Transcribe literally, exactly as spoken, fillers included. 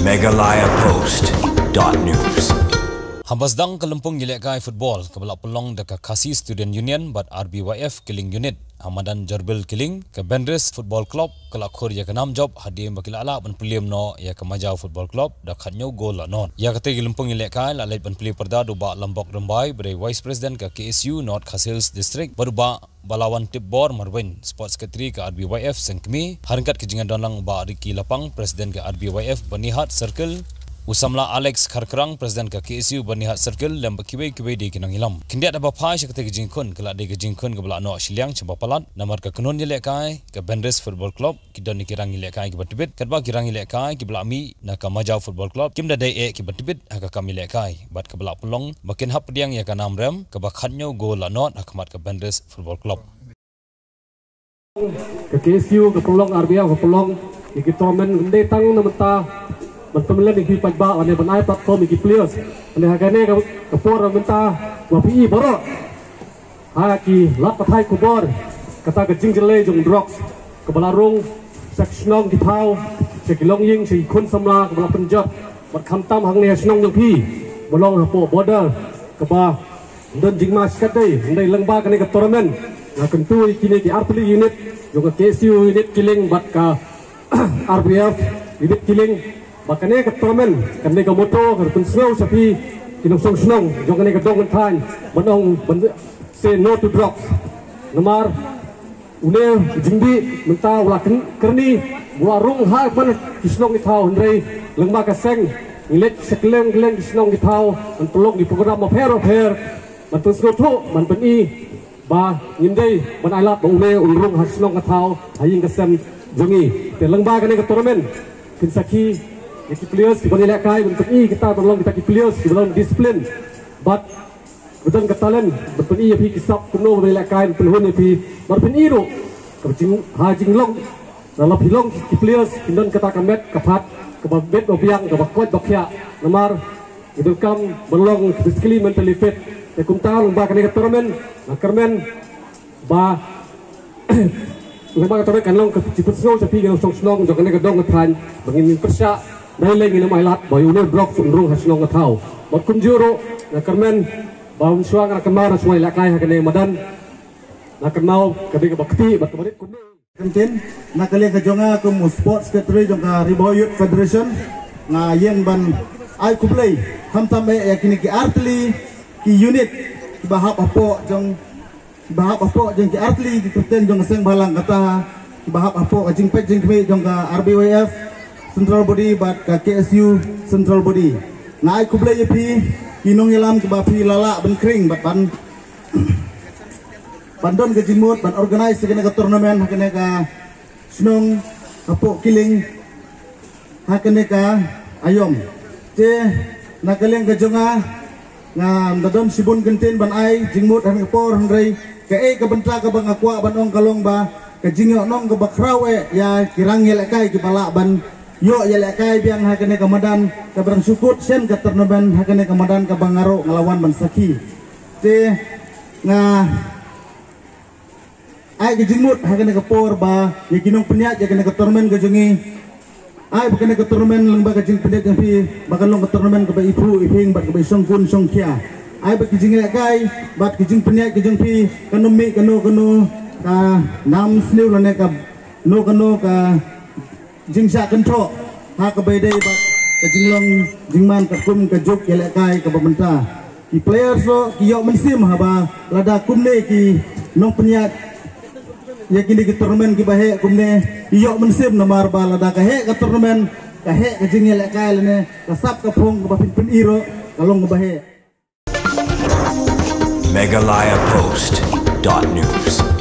Meghalaya Post dot news. Haba sdang ka lympung ïalehkai football kaba la pynlong da ka Khasi Student Union bad R B Y F Killing Unit ha madan Jorbil Killing, ka Bendris Football Club ka la khur ïa ka nam jop hadien ba ki la lah ban pynliem noh ïa ka Majaw Football Club da khathynñiew gol la nod. Ïa katei ka lympung ïalehkai la leit ban plie pyrda da u Bah Lambok Rymbai ba dei Vice President ka K S U North Khasi Hills District bad u Bah Balawan Tipbor Marweiñ, Sports Secretary ka R B Y F Sengkmie, ha ryngkat ka jingïadon lang u Bah Ricky Lapang, President ka R B Y F Banihat Circle, u samla Alex Kharkrang, President ka K S U Banihat Circle, lem bad kiwei kiwei de ki nongïalam. Khyndiat haba phai sha katei ka jingkhun, ka la dei ka jingkhun kaba la noh shiliang shaba palat, namar ka kynhun ïalehkai ka Bendris Football Club ki don ïa ki rang ïalehkai kiba tbit, katba ki rang ïalehkai kiba la mih na ka Majaw Football Club kim da dei eh kiba tbit ha ka kam ïalehkai bad kaba la pynlong ba kin hap pdiang ïa ka nam rem kaba khathynñiew gol la nod ha khmat ka Bendris Football Club. Ka K S U ka pynlong, R B F ka pynlong ïa ki tournament, ym dei tang na mynta ban pynmlien ïa ki paidbah, lane ban ai platform ïa ki players. Lane ha kane ka, ka por mynta ba phi i baroh ha ki lad pathai khubor, kata ka jingjyllei jong drugs kaba la rung sha ki shnong ki thaw, sha ki longïing, sha ki khun samla kaba la pynjot, bad khamtam hangne ha shnong jong phi ba long hapoh border, kaba don jingma shikatdei. Hynrei lyngba kane ka tournament nga kyntu ïa kine ki artylli unit jong ka K S U unit Killing bad ka R B F unit Killing ba kane ka tournament, kane ka motto ka pynsngew sha phi ki nongshong shnong jong kane ka dong kynthaiñ ban ong ban say no to drugs. Namar une u jingdih mynta u la kyn-, kyrni, u la rung ha man ki shnong ki thaw, hynrei lyngba ka seng ngi leit sha kylleng kylleng ki shnong ki thaw ban pynlong ki program bapher bapher ban pynsngewthuh, ban pyni ba ngim dei ban ai lad ba une un rung ha shnong ka thaw, ha ïing ka sem jong ngi. Te lyngba kane ka tournament phin sakhi ïa ki players kiba ïalehkai ban pyni kita, ban long kita ki players kiba long discipline bad ba don ka talent, ban pyni ïa phi ki sap kumno ban ïalehkai, ban pynhun ïa phi, bad phin i ruh ka jing, ha jinglong, lada phi long ki players phin don kata ka met ka phad kaba bit ba biang, kaba koit ba khiah. Namar ngi donkam ban long physically, mentally fit. Te kumta lyngba kane ka tournament nga kyrmen ba lyngba ka tournament kan long ka jingpynsngew sha phi ki nongshong shnong jong kane ka dong ka thaiñ ba ngin pyrshah dei lei ngin ym ai lad ba une u drugs un rung ha shnong ka thaw. Bad kumjuh ruh nga kyrmen ba mynshuwa nga la kynmaw, shuwa ïalehkai ha kane ka madan nga kynmaw ka dei kaba kti bad kaba rit kumne. Kyntien na ka liang ka jong nga kum u Sports Secretary jong ka Ri Bhoi Youth Federation, nga ïeng ban ai khublei khamtam eh ïa kine ki artylli ki unit kiba hap hapoh jong, kiba hap hapoh jong ki artylli ki kyrteng jong ka seng bhalang, kata kiba hap hapoh ka jingpeit jingkhmih jong ka R B Y F Central Body bad ka K S U Central Body. Nga ai khublei ïa phi ki nongïalam kiba phi la lah ban khring bad ban ban don ka jingmut ban organise ïa kane ka tournament ha kane ka shnong hapoh Killing ha kane ka aïom. Te na ka liang ka jong nga, ngam da don shibun kyntien ban ai jingmut ha kane ka por, hynrei kaei ka bynta kaba nga kwah ban ong ka long ba ka jingïohnong kaba khraw eh ïa ki rang ïalehkai kiba lah ban ïoh ïalehkai biang ha kane ka madan, kaba dang shu kut shen ka tournament ha kane ka madan kaba nga ruh nga la wan ban sakhi. Te nga ai ka jingmut ha kane ka por ba ïa ki nongpynïaid ïa kane ka tournament ka jong ngi, ai ba kane ka tournament lyngba ka jingpynïaid jong phi ba kan long ka tournament kaba iphuh iphieng bad kaba ishongkun shongkhia. Ai ba ki jingïalehkai bad ki jingpynïaid ka jong phi kan ym mih kano kano ka nam sniew lane kano kano ka jingshah kynthoh ha kaba ïadei bad ka jinglong jingman katkum ka juk ïalehkai kaba mynta. Ki players ruh ki ïoh mynsiem haba lada kumne ki nongpynïaid ïa kine ki tournament kiba heh kumne, ki ïoh mynsiem namar ba lada ka heh ka tournament, ka heh ka jingïalehkai lane ka sap ka phong kaba phin pyni ruh ka long kaba heh. Meghalaya Post dot news.